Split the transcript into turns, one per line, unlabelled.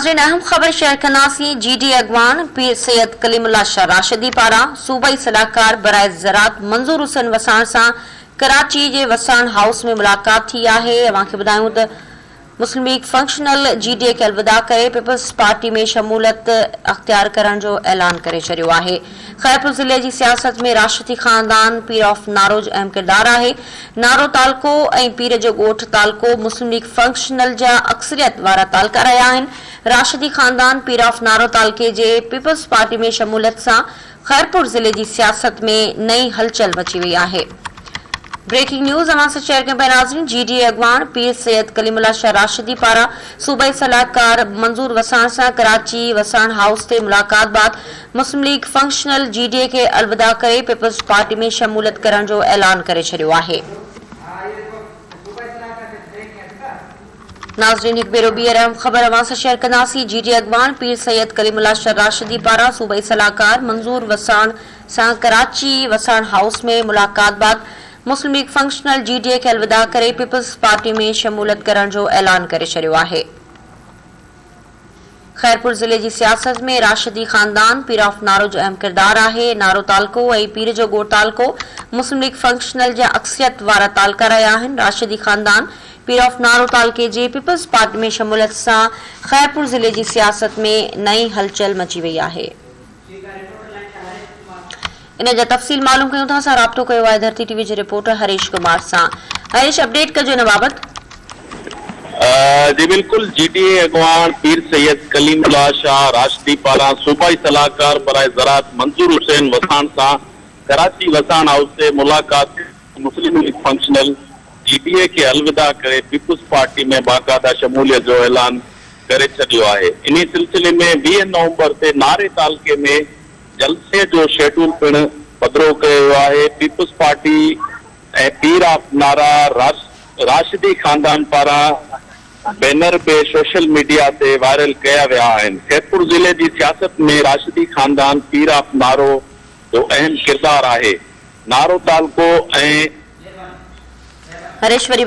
ناظرين اهم خبر شيئر ڪنداسين جي ڊي اڳواڻ پير سيد ڪليم الله شاهه راشدي پاران صوبائي صلاحڪار برائي زراعت منظور حسين وساڻ سان ڪراچي جي وساڻ هائوس ۾ ملاقات ٿي آهي اوهان کي ٻڌايون ته مسلم ليگ فنڪشنل جي ڊي اي کي الوداع ڪري پيپلز پارٽي ۾ شموليت اختيار ڪرڻ جو اعلان ڪري ڇڏيو آهي. خيرپور ضلعي جي سياست ۾ راشدي خاندان پير آف نارو جو اهم ڪردار آهي. نارو تعلقو ۽ پير جو ڳوٺ تعلقو مسلم ليگ فنڪشنل جا اڪثريت وارا تعلقا رهيا آهن. راشدي خاندان پير آف نارو تعلقي جي پيپلز پارٽي ۾ شموليت سان خيرپور ضلعي جي سياست ۾ نئين هلچل مچي وئي آهي. بريڪنگ نيوز اوهان سان شيئر ڪيون پيا ناظرين جي ڊي اي اڳواڻ پير سيد ڪليم الله شاهه راشدي پاران صوبائي صلاحڪار منظور وساڻ سان ڪراچي وساڻ هائوس تي ملاقات بعد مسلم ليگ فنڪشنل جي ڊي اي کي الوداع ڪري پيپلز پارٽي ۾ شموليت ڪرڻ جو اعلان ڪري ڇڏيو آهي. ناظرين هڪ ڀيرو ٻيهر اهم خبر اوهان سان شيئر ڪنداسين جي ڊي اڳواڻ پير سيد ڪليم الله شر راشدي پاران صوبائي صلاحڪار منظور وساڻ سان ڪراچي وساڻ هائوس ۾ ملاقات بعد مسلم ليگ فنڪشنل جي ڊي اي کي الوداع ڪري پيپلز پارٽي ۾ شموليت ڪرڻ جو اعلان ڪري ڇڏيو آهي. خيرپور ضلعي جي سياست ۾ راشدي خاندان پير آف نارو جو اهم ڪردار آهي. نارو تعلقو ۽ پير جو ڳوٺ تعلقو مسلم ليگ فنڪشنل جا اڪثريت وارا تعلقا رهيا آهن. راشدي خاندان پير آف نارو تعلقي جي پيپلز پارٽي ۾ شموليت سان خيرپور ضلعي جي سياست ۾ نئين هلچل مچي وئي آهي. ان جا تفصيل معلوم ڪيون ٿا سان رابطو ڪيو آهي ڌرتي ٽي وي جي رپورٽر هريش ڪمار سان هريش اپڊيٽ ڪجو ان بابت.
جي بلڪل جي ڊي اي اڳواڻ پير سيد ڪليم الله شاهه راشدي پاران صوبائي صلاحڪار برائي زراعت منظور حسين وساڻ سان ڪراچي وساڻ هائوس تي ملاقات ڪري مسلم ليگ فنڪشنل جي ڊي اي کي الوداع ڪري پيپلز پارٽي ۾ باقاعده شموليت جو اعلان ڪري ڇڏيو آهي انهي سلسلي ۾ 20 نومبر تي ناري تعلقي ۾ جلسي جو شيڊول پڻ پڌرو ڪيو ويو آهي، peoples party ۽ Pir of Nara Rashdi خاندان پاران بينر به سوشل ميڊيا تي وائرل ڪيا ويا آهن، خيرپور ضلعي جي سياست ۾ راشدي خاندان پير آف نارو جو اهم ڪردار آهي، نارو تعلقو ۽.
هريش وري.